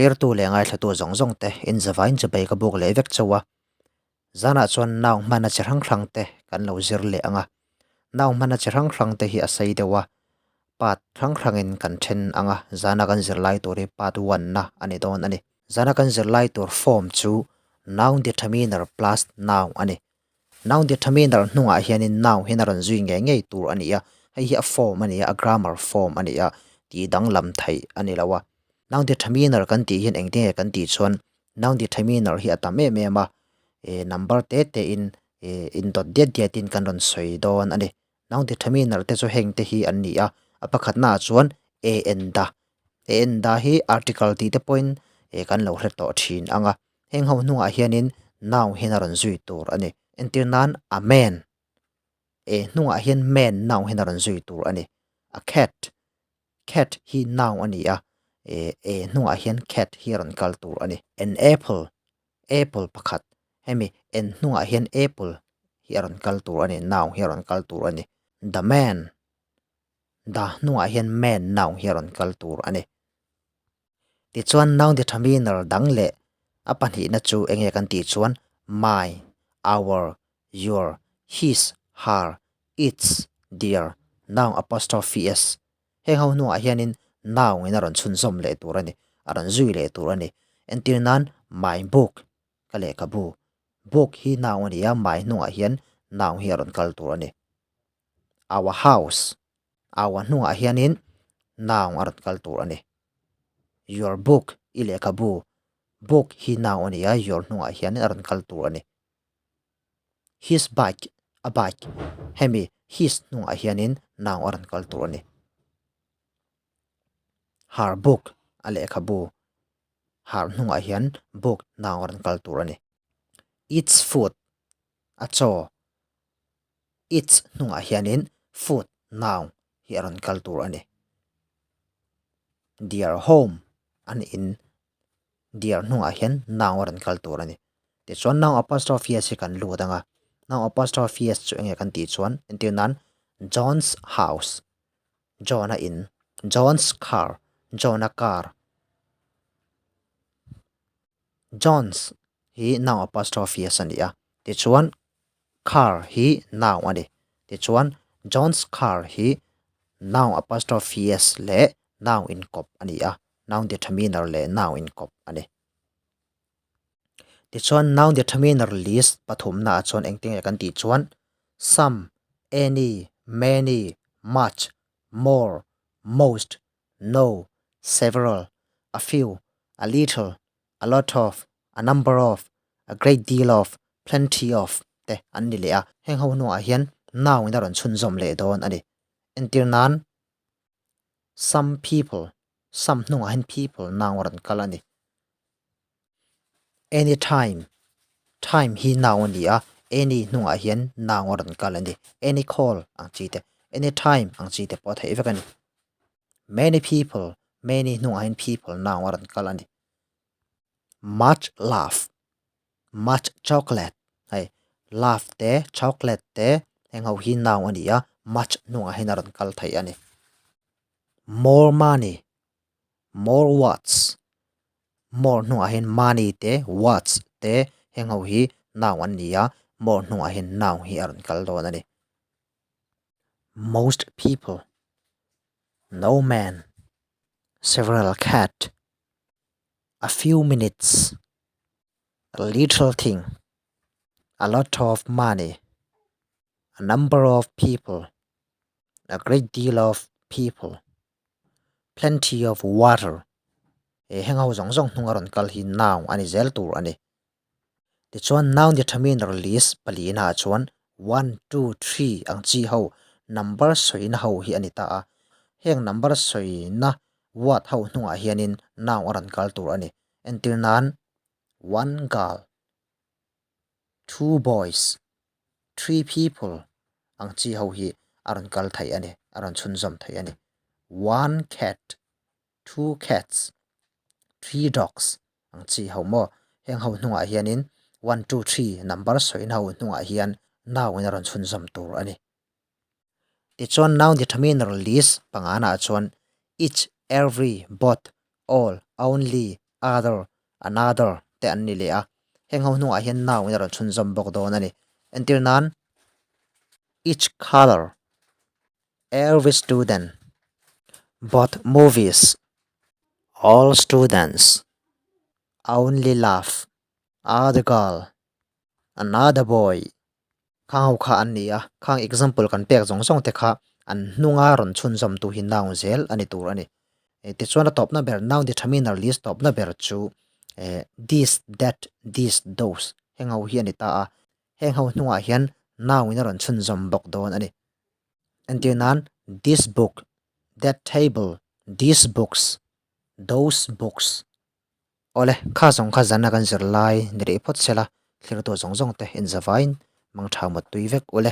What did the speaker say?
Thlirtu leh ngaithlatu zawng zawng te in zavain chibai ka buk leh vek chauh a. Zanah chuan nau hmana chi hrang hrang te kan lo zir leh ang a. Nau hmana chi hrang hrang te hi a sei deuh a, part hrang hrangin kan then ang a, zana kan zir lai tur hi part one na a ni dawn a ni. Zana kan zir lai tur form chu noun determiner plus noun a ni. Noun determiner hnungah hianin noun hian a rawn zui ngei ngei tur a ni a, hei hi a form a ni a, a grammar form a ni a, tih danglam theih a ni lo a. Noun determiner kan tih hian engtin nge kan tih chuan noun determiner hi a tam em em a, eh number te te in eh indawt diat diat in kan rawn sawi dawn a ni. Noun determiner te chu heng te hi an ni a, a pakhatnaah chuan a en da. A en da hi article tih te pawhin eh kan lo hre tawh thin ang a. Heng ho hnungah hianin noun hian a rawn zui tur a ni. Entir nan a man. E hnungah hian man noun hian a rawn zui tur a ni. A cat. Cat hi noun a ni a. E e hnungah hian cat hi a rawn kal tur a ni. An apple. Apple pakhat. Hemi an hnungah hian apple hi a rawn kal tur a ni. Noun hi a rawn kal tur a ni. The man. The hnungah hian man noun hi a rawn kal tur a ni. Tichuan noun determiner dang leh a pahnihna chu enge kan tih chuan my, our, your, his, her, its, their, noun apostrophe s. Heng ho hnuah hianin noun in a rawn chhunzawm leh tur a ni, a rawn zui leh tur a ni. Entir nan my book ka lehkhabu, book hi noun a ni a, my hnungah hian noun hi a rawn kal tur a ni. Our house, our hnungah hianin noun a rawn kal tur a ni. Your book i lehkhabu, book hi noun a ni a, your hnungah hianin a rawn kal tur a ni. His bike, a bike, hemi his hnungah hianin noun a rawn kal tur a ni. Her book, a lehkhabu, her hnungah hian book noun a rawn kal tur a ni. Its food, a chaw, Its hnungah hianin food noun hi a rawn kal tur a ni. Their home an in their hnungah hian noun a rawn kal tur a ni. Tichuan noun apostrophe s hi kan lut ang a, noun apostrophe s chu enge kan tih chuan entir nan John's house, John-a in, John's car, John-a car. John's hi noun apostrophe s a ni a, tichuan car hi noun a ni. Tichuan John's car hi noun apostrophe s leh noun inkawp a ni a, noun determiner leh noun inkawp a ni. Tichuan noun determiner list pathumnaah chuan engtin nge kan tih chuan some, any, many, much, more, most, no, several, a few, a little, a lot of, a number of, a great deal of, plenty of te an ni leh a. Heng ho hnuah hian noun in a rawn chhunzawm leh dawn a ni. Entir nan, some people, some hnungah hian people noun a rawn kal a ni. Any time, time hi noun a ni a, any hnungah hian noun a rawn kal a ni. Any call ang chi te, any time ang chi te pawh a theih vek a ni. Many people, many hnungah hian people noun a rawn kal a ni. Much love, much chocolate hei love te chocolate te heng ho hi noun a ni a, much hnungah hian a rawn kal thei a ni. More money, more words, more hnungah hian money te words te heng ho hi noun an ni a, more hnungah hian noun hi a rawn kal dawn a ni. Most people, no man, several cat, a few minutes, a little thing, a lot of money, a number of people, a great deal of people, plenty of water. He heng ho zawng zawng hnung a rawn kal hi noun a ni zel tur a ni. Tichuan noun determiner list palina ah chuan one, two, three ang chi ho number sawina ho hi a ni ta a. Heng number sawina word ho hnungah hianin noun a rawn kal tur a ni. Entir nan one girl, two boys, three people ang chi ho hi a rawn kal thei a ni, a rawn chhunzawm thei a ni. One cat, two cats, three dogs ang chi ho maw? Heng ho hnungah hianin one, two, three number sawiin ho hnungah hian noun in a rawn chhunzawm tur a ni. Tichuan noun determiner list pangana chuan each, every, both, all, only, other, another te an ni leh a. Heng ho hnungah hian noun in a rawn chhunzawm bawk dawn a ni. Entir nan, each colour, every student, both movies, all students, only love, other girl, another boy. Khang ho kha an ni a, khang example kan pek zawng zawng te kha an hnunga rawn chhunzawm tu hi noun zel a ni tur a ni. Tichuan a tawpna ber noun determiner list tawpna ber chu this, that, these, those heng ho hi a ni ta a, heng ho hnungah hian noun in a rawn chhunzawm bawk dawn a ni. Entir nan this book, that table, these books, those books. Awle, kha zawng kha zana kan zir lai ni rih phawt sela, thlir tu zawng zawng te inzavain mangtha mawt tui vek ule.